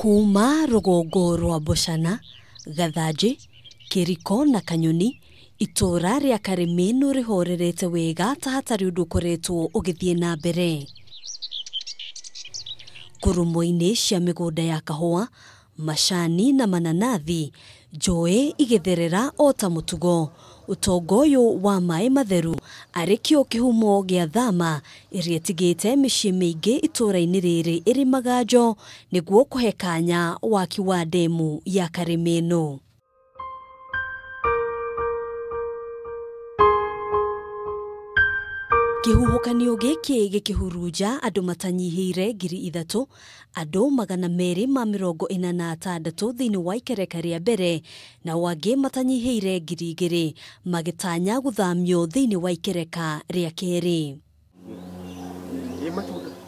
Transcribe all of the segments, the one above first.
Kuma rũgongo rwa Bocana, Gathanjĩ, Kĩriko na Kanyoni, itũũra rĩa Karĩmĩnũ rĩhorerete wega ta hatarĩ ũndũ ũkoretwo ũgĩthiĩ na mbere. Ngurumo-inĩ cia mĩgũnda ya kahũa, macani na mananathi, njũĩ igĩtherera o ta mũtugo. Ũtonga ũyũ wa maĩ matheru arĩ kĩo kĩhumo gĩa thama ĩrĩa ĩtigĩte mĩciĩ mĩingĩ itũũra-inĩ rĩrĩ ĩrĩ maganjo nĩguo kũhe kanya waki wa ndemu ya Karĩmĩnũ. Kĩhuhũkanio gĩkĩ gĩkĩhurunja andũ matanyihĩire 3,000, andũ 246 thĩinĩ wa ikereka rĩa mbere nao angĩ matanyihĩire 2,000 magĩtanya gũthamio thĩinĩ wa ikereka rĩa kerĩ.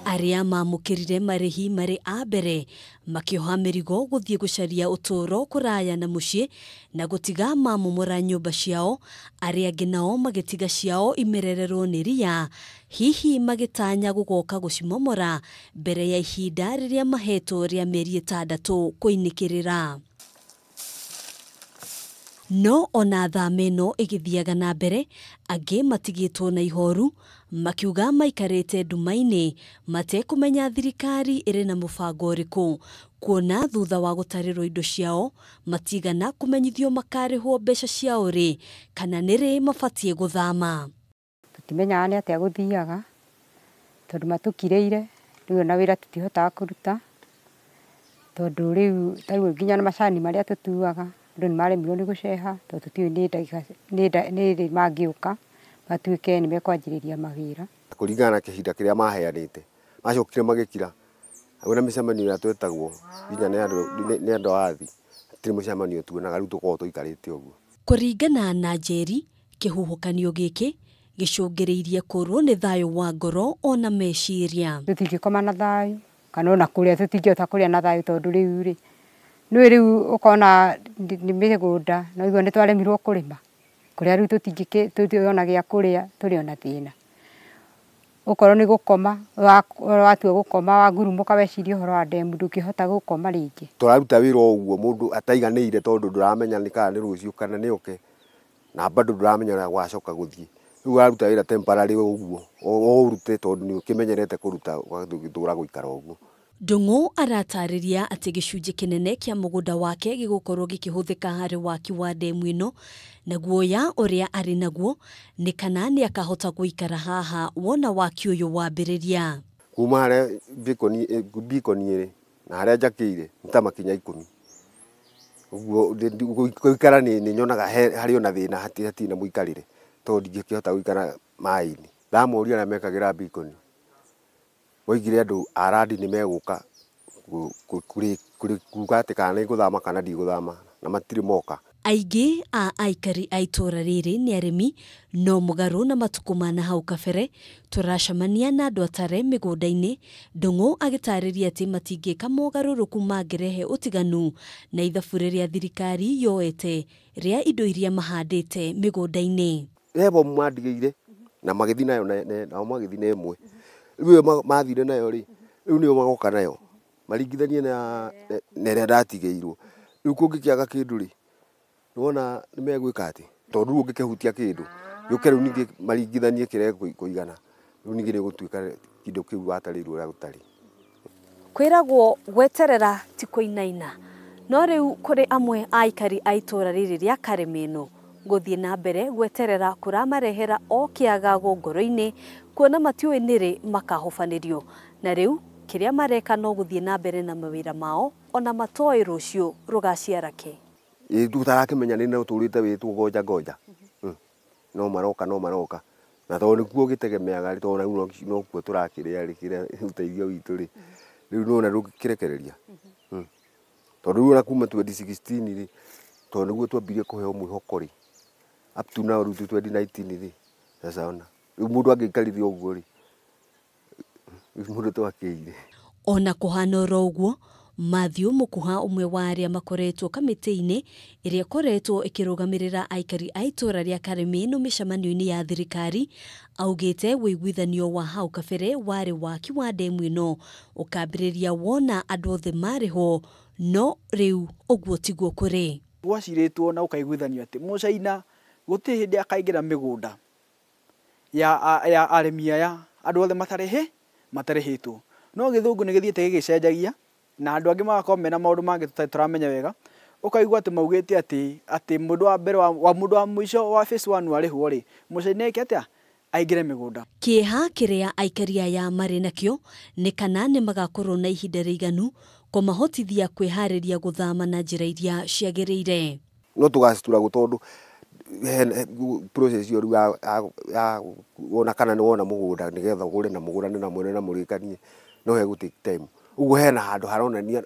Arĩa mamũkĩrire marĩhi marĩ a mbere makĩoha mĩrigo gũthiĩ gũcaria ũtũũro kũraya na mũciĩ na gũtiga mamomora nyũmba ciao, arĩa angĩ nao magĩtiga ciao imerererwo nĩ ria, hihi magĩtanya gũgoka gũcimomora mbere ya ihinda rĩrĩa mahetwo rĩa mĩeri 6 kũinĩkĩrĩra. No ona thama ĩno ĩgĩthiaga na mbere, angĩ matigĩtwo na ihoru makiuga maikarĩte nduma-inĩ matekũmenya thirikari ĩrĩ na mũbango ũrĩkũ, kuona thutha wa gũtarĩrwo indo ciao matigana kũmenyithio makarĩhwo mbeca ciao rĩ kana nĩrĩ mabatiĩ gũthama. Tũtimenyaga nĩ atĩa gũthiaga tondũ matũkirĩire rĩu ona wĩra tũtihotaga kũruta tondũ rĩu ta rĩu nginya na macani marĩa tũtuaga andũ nĩ maremirwo nĩ gũceha tondũ tũtiũĩ nĩ ndagĩka nĩ rĩ mangĩũka matuĩke nĩ mekwanjĩrĩria mawĩra. Kũringana na kĩhinda kĩrĩa maheanĩte macokire magĩkira na mĩcemanio ĩrĩa twetagwo nginya nĩ andũ a athi hatirĩ mũcemanio tuonaga rĩu tũkoragwo tũikarĩte ũguo. Kũringana na Njeri, kĩhuhũkanio gĩkĩ gĩcũngĩrĩirie kũrwo nĩ thayũ wa ngoro ona meciria. Tũtingĩkoma na thayũ kana ona kũrĩa tũtingĩhota kũrĩa na thayũ tondũ rĩu rĩ nĩũĩ rĩu ũkona nĩ mĩgũnda na ũguo nĩ twaremirwo kũrĩma kũrĩa rĩu tũtingĩona gĩa kũrĩa tũrĩ ona thĩna. Okorwo nĩ gũkoma watua gũkoma wangurumũka weciria ũhoro wa ndemu ndũngĩhota gũkoma rĩngĩ. Tũraruta wĩra o ũguo mũndũ ataiganĩire tondũ ndũramenya nĩ kana nĩ rũciũ kana nĩ oke na bado ndũramenya ũrĩa gwacoka gũthiĩ. Rĩu ũraruta wĩra temporary ũguo o ũrute tondũ nĩ ũkĩmenyerete kũruta ũgatũra gũikara ũguo. Ndung'u aratarĩria atĩ gĩcunjĩ kĩnene kĩa mũgũnda wake gĩgũkorwo gĩkĩhũthĩka harĩ waki wa ndemu ĩno, na guoya ũrĩa arĩ naguo nĩ kana nĩ akahota gũikara haha wona waki ũyũ wambĩrĩria. Kuma harĩa bikoni ĩrĩ na harĩa njakĩire nĩ ta makinya 10 ũguo gũikara nĩ nyonaga harĩ ona thĩna hatirĩ na mũikarĩre tondũ ndingĩkĩhota gũikara maĩ-inĩ. Ndamoria arĩa mekagĩra bikoni moigire andũ a randi nĩ megũka kuga atĩ kana nĩ ngũthama kana ndigũthama na matirĩ moka. Aingĩ a aikari a itũũra rĩrĩ nĩ arĩmi no mũgarũ na matukũ ma na hau kabere tũracemania na andũ atare mĩgũnda-inĩ. Ndung'u agĩtarĩria atĩ matingĩka mogarũrũku mangĩrehe ũtiganu na ithabu rĩrĩa thirikari yoete rĩa indo iria mahandĩte mĩgũnda-inĩ. He bomu mandigĩire na magĩthiĩ nayo nao magĩthiĩ na ĩmwe rĩu ĩyo mathire nayo rĩ rĩu nĩyo magoka nayo maringithanie na ĩrĩa ndatigĩirwo. Rĩu kũngĩkĩaga kĩndũ rĩ nĩwona nĩ megwĩka atĩ tondũ rĩu ũngĩkĩhutia kĩndũ gĩũke rĩu ningĩ maringithanie kĩrĩa kũigana rĩu ningĩ nĩ gũtuĩka kĩndũ kĩu watarĩirwo ũrĩa gũtarĩ. Kwĩragwo gweterera ti kũinaina, no rĩu kũrĩ amwe a aikari a itũũra rĩrĩ rĩa Karĩmĩnũ gũthiĩ na mbere gweterera kũramarehera o kĩagago ngoro-inĩ kuona matiũĩ nĩrĩ makahobanĩrio, na rĩu kĩrĩa mareka no gũthiĩ na mbere na mawĩra mao ona matoĩ rũciũ rũgaciara kĩ. Tũtarakĩmenya nĩ no tũrĩte wĩtwo ngoja ngoja no maroka no maroka na tondũ nĩkuo gĩtegemeaga rĩ tondũ rĩu nokuo tũrakĩrĩa rĩ kĩrĩa ũteithio witũ rĩ rĩu nĩwona ndũngĩkĩrekereria tondũ rĩu ona kuma 2016 rĩ tondũ nĩguo twambirie kũheo mwĩhoko rĩ up to now rĩu 2019 rĩ sasa ona rĩu mũndũ angĩikarire ũguo rĩ mũndũ twakĩire. Ona kũhana oro ũguo Matthew Mukuha ũmwe wa arĩa makoretwo kamĩtĩ-inĩ ĩrĩa ĩkoretwo ĩkĩrũgamĩrĩra aikari a itũũra rĩa Karĩmĩnũ mĩcemanio-inĩ ya thirikari augĩte wũiguithanio wa hau kabere warĩ waki wa ndemu ĩno ũkambĩrĩria wona andũ othe marĩhwo, no rĩu ũguo tiguo kũrĩ. Gwacirĩtwo na ũkaiguithanio atĩ Mũcaina gũtirĩ hĩndĩ akaingĩra mĩgũnda ya arĩmi aya andũ othe matarĩhĩtwo. No gĩthũngũ nĩ gĩthiĩte gĩgĩcenjagia na andũ angĩ magakorwo mena maũndũ mangĩ tũtarĩ tũramenya wega. Ũkaigua atĩ maugĩte atĩ mũndũ wa mbere wa mũndũ wa mũico wa phase 1 warĩhwo rĩ, Mũcaina eke atĩa? Aingĩre mĩgũnda. Kĩeha kĩrĩa aikari aya marĩ nakĩo nĩ kana nĩ magakorwo na ihinda rĩiganu kũmahotithia kwĩharĩria gũthama na njĩra iria ciagĩrĩire. No tũgacituragwo tondũ process ĩyo rĩu ya wona kana nĩ wona mũgũnda nĩgetha ũgũre na mũgũrane na mwene na mũrĩkanie no hegũ take time. Ũguo hena handũ haronania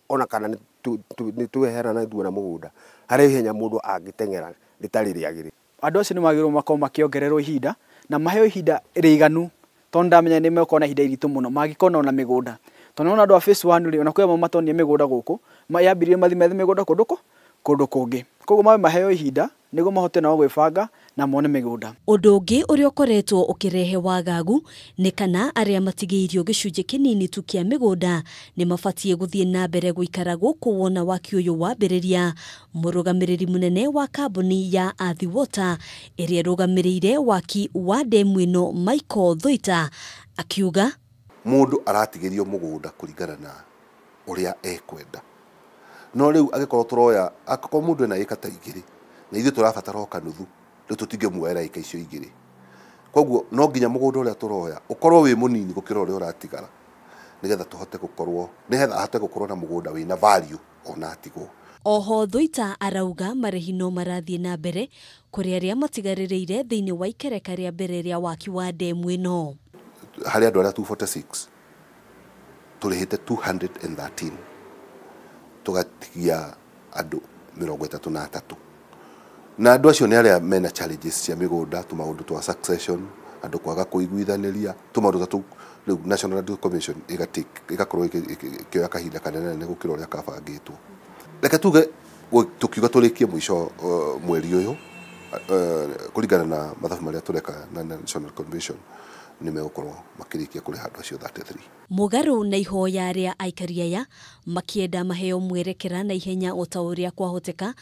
ona kana nĩ tweherana na tuona mũgũnda harĩ ihenya mũndũ angĩteng'era rĩtarĩ rĩagĩrĩru. Andũ acio nĩ magĩrĩirwo makorwo makĩongererwo ihinda na maheo ihinda rĩiganu tondũ ndamenya nĩ megũkorwo na ihinda iritũ mũno mangĩkorwo na mĩgũnda. Tondũ nĩwona andũ a phase 1 rĩ, ona kwĩ amwe matonire mĩgũnda gũkũ, yambirie mathiĩ methe mĩgũnda kũndũ kũngĩ. Koguo mabe maheo ihinda nĩguo mahote nao gwĩbanga na mone mĩgũnda. Ũndũ ũngĩ ũrĩa ũkoretwo ũkĩrehe wagagu nĩ kana arĩa matigĩirio gĩcunjĩ kĩnini tu kĩa mĩgũnda nĩ mabatiĩ gũthiĩ na mbere gũikara gũkũ wona waki ũyũ wambĩrĩria. Mũrũgamĩrĩri mũnene wa kambuni ya Athi Water ĩrĩa ĩrũgamĩrĩire waki wa ndemu ĩno Michael Thuita akiuga mũndũ aratigĩrio mũgũnda kũringana na ũrĩa ekwenda. No rĩu angĩkorwo tũroya angĩkorwo mũndũ ena ĩka ta igĩrĩ na ithuĩ tũrabatara o kanuthu rĩu tũtingĩmuoera ĩka icio igĩrĩ. Koguo no nginya mũgũnda ũrĩa tũroya ũkorwo wĩ mũnini gũkĩra ũrĩa ũratigara nĩgetha tũhote gũkorwo nĩgetha ahote gũkorwo na mũgũnda wĩna value ona atigwo. Oho Thuita arauga marĩhi no marathiĩ na mbere kũrĩ arĩa matigarĩrĩire thĩinĩ wa ikereka rĩa mbere rĩa waki wa ndemu ĩno. Harĩ andũ arĩa 246 tũrĩhĩte 213 tũgatigia andũ 33 na andũ acio nĩ arĩa mena challenges cia mĩgũnda, tũmaũndũ twa succession, andũ kwaga kũiguithanĩria, tũmaũndũ ta tũu. Rĩu National Land Commission ĩgakorwo ĩkĩoya kahinda kanene gũkĩra ũrĩa kabangĩtwo. Reke tuge tũkiuga tũrĩkie mũico mweri ũyũ kũringana na mathabu marĩa tũreka na National Convention nĩ megũkorwo makĩrĩkia kũrĩha andũ acio 33. Mũgarũ na ihoya rĩa aikari aya makĩenda maheo mwerekera na ihenya o ta ũrĩa kwahoteka,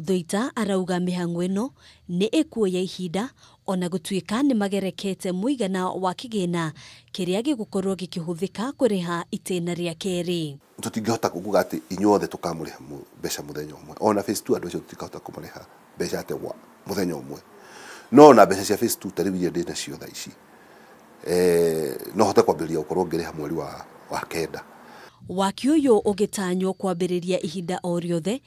Thuita arauga mĩhang'o ĩno nĩ ĩkuoya ihinda ona gũtuĩka nĩ magerekete mũigana wa kĩgĩna kĩrĩa gĩgũkorwo gĩkĩhũthĩka kũrĩha itĩna rĩa kerĩ. Tũtingĩhota kuga atĩ inyuothe tũkamũrĩha mbeca mũthenya ũmwe. Ona phase 2 andũ acio tũtikahota kũmarĩha mbeca atĩ mũthenya ũmwe. No ona mbeca cia phase 2 ta rĩu iria ndĩ nacio thaa ici no hote kwambĩrĩria gũkorwo ngĩrĩha mweri wa kenda. Waki ũyũ ũgĩtanywo kwambĩrĩria ihinda o rĩothe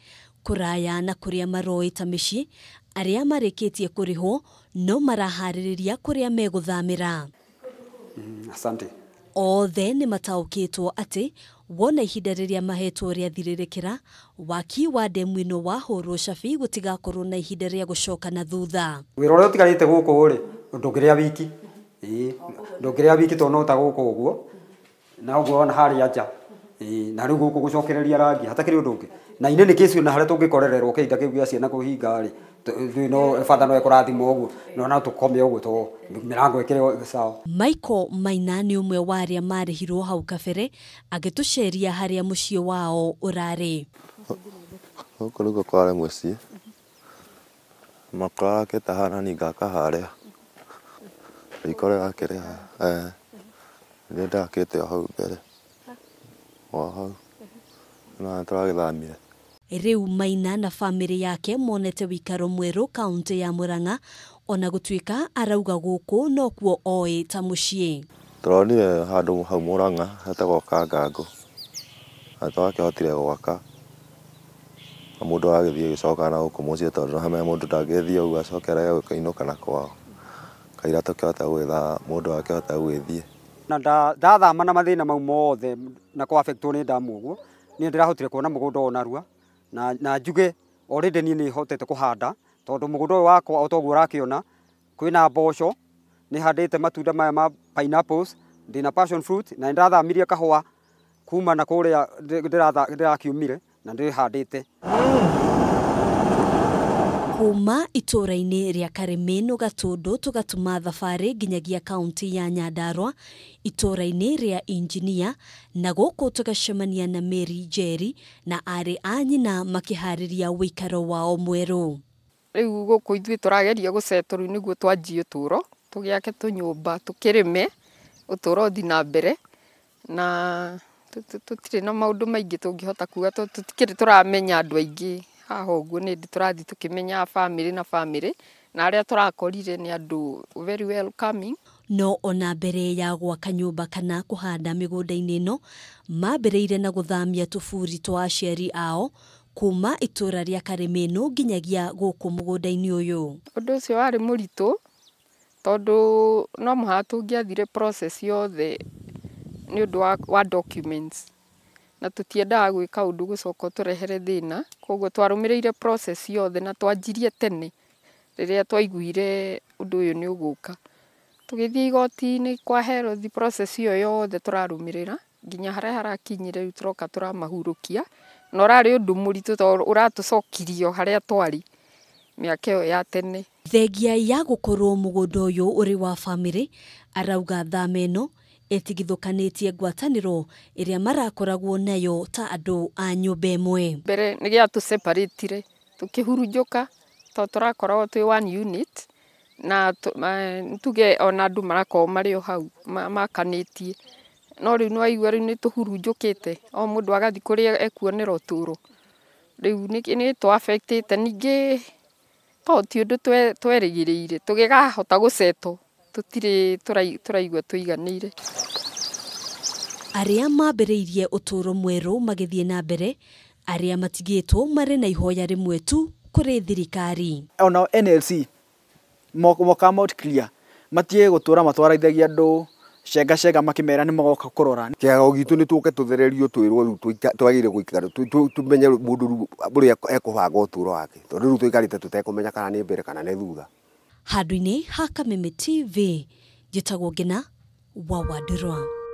kũraya na kũrĩa maroĩ ta mĩciĩ, arĩa marĩkĩtie kũrĩhwo no maraharĩrĩria kũrĩa megũthamĩra. Asante. Othe nĩ mataũkĩtwo atĩ wona ihinda rĩrĩa mahetwo rĩathirĩrĩkĩra, waki wa ndemu ĩno wahũrwo cabi gũtigakorwo na ihinda rĩa gũcoka na thutha. Wĩra ũrĩa ũtigarĩte gũkũ rĩ, ndũngĩrĩa wiki. Ndũngĩrĩa wiki tondũ no ta gũkũ ũguo na ũguo ona harĩa nja na rĩu gũkũ gũcokereria rangi hatakĩrĩ ũndũ ũngĩ na inĩ nĩ kĩcio na harĩa tũngĩkorererwo kĩhinda kĩu gĩa ciana kũhinga rĩ no batha no ekũrathimwo ũguo no no tũkome ũguo to mĩrango ĩkĩrĩ sawa. Michael Maina nĩ ũmwe wa arĩa marĩhirwo hau kabere agĩtũceria harĩa mũciĩ wao ũrarĩ. Gũkũ nĩkuo kwarĩ mũciĩ makoro arakĩte haha na niĩ ngaka harĩa riko rĩrakĩrĩ haha nĩ ndakĩte o hau mbere o hau na tũragĩthamire. Rĩu Maina na bamĩrĩ yake monete wĩikaro mwerũ kaũntĩ ya Murang'a ona gũtuĩka arauga gũkũ nokuo oĩ ta mũciĩ. Tũronire handũ hau Murang'a hetagwo Kangangũ na twakĩhotire gwaka na mũndũ agagĩthiĩ agĩcoka na gũkũ mũciĩ tondũ nĩ mũndũ ndangĩthiĩ ũguo acoke arege gũkĩinũka na kwao. Kaira tũkĩhota gwĩtha mũndũ akĩhota gwĩthiĩ. Na ndathama na mathĩna mau mothe na kũ affectwo nĩ ndamu ũguo niĩ ndĩrahotire kuona mũgũnda o narua na njuge already niĩ nĩ hotete kũhanda tondũ mũgũnda ũyũ wakwa o toguo ũrakĩona kwĩna mboco, nĩ handĩte matunda maya ma pineapples, ndĩna passion fruit na nĩndathamirie kahũa Kuma na kũrĩa ndĩrakiumire na ndĩhandĩte. Kuma itũũra-inĩ rĩa Karĩmĩnũ Gatũndũ tũgatuma thabarĩ nginyagia kaunti ya Nyandarua itũũra-inĩ rĩa Injinia, na gũkũ tũgacemania na Mary Njeri na aarĩ a nyina makĩharĩria ũikaro wao mwerũ. Rĩu gũkũ ithuĩ tũrageria gũcetwo rĩu nĩguo twanjie ũtũũro, tũgĩake tũnyũmba, tũkĩrĩme, ũtũũro ũthiĩ na mbere, na tũtirĩ na maũndũ maingĩ tũngĩhota kuga tondũ tũtikĩrĩ tũramenya andũ aingĩ haha ũguo, nĩ hĩndĩ tũrathiĩ tũkĩmenyaga bamĩrĩ na bamĩrĩ, na arĩa tũrakorire nĩ andũ very welcoming. No ona mbere ya gwaka nyũmba kana kũhanda mĩgũnda-inĩ ĩno, mambĩrĩire na gũthamia tũburi twa aciari ao kuma itũũra rĩa Karĩmĩnũ nginyagia gũkũ mũgũnda-inĩ ũyũ. Ũndũ ũcio warĩ mũritũ tondũ no mũhaka tũngĩathire process yothe nĩ ũndũ wa documents, na tũtiendaga gwĩka ũndũ gũcoka ũtũrehere thĩna, koguo twarũmĩrĩire process yothe na twanjirie tene rĩrĩa twaiguire ũndũ ũyũ nĩ ũgũka. Tũgĩthiĩ igoti-inĩ kwa Herothi, process ĩyo yothe tũrarũmĩrĩra nginya harĩa harakinyire rĩu tũroka tũramahurũkia, na ũrarĩ ũndũ mũritũ tondũ ũratũcokirie o harĩa twarĩ mĩaka ĩyo ya tene. Thengia ya gũkorwo mũgũnda ũyũ ũrĩ wa bamĩrĩ, arauga thama ĩno ĩtigithũkanĩtie ngwatanĩro ĩrĩa marakoragwo nayo ta andũ a nyũmba ĩmwe. Mbere nĩ gĩatũseparatire tũkĩhurunjũka tondũ tũrakoragwo twĩ one unit, na tuge ona andũ marakorwo marĩ o hau makanĩtie, no rĩu nĩ waigua rĩu nĩ tũhurunjũkĩte, o mũndũ agathiĩ kũrĩa ekuonera ũtũũro. Rĩu nĩ tũ-affect-ĩte ningĩ to ti ũndũ twerĩgĩrĩire, tũgĩkahota gũcetwo tũtirĩ tũraigua tũiganĩire. Arĩa mambĩrĩirie ũtũũro mwerũ magĩthiĩ na mbere, arĩa matigĩtwo marĩ na ihoya rĩmwe tu kũrĩ thirikari. Ona NLC mo come out clear, matige gũtũra matwarithagia andũ cenga cenga makĩmera nĩ magoka kũrora. Kĩhago gitũ nĩ tũke tũthererio twĩrwo rĩu twagĩrĩire gũikara tũmenye mũndũ rĩu ũrĩa ekũbanga ũtũũro wake, tondũ rĩu tũikarĩte tũtekũmenya kana nĩ mbere kana nĩ thutha. Handũ-inĩ ha Kameme TV, njĩtagwo Ngina wa Wandirwa.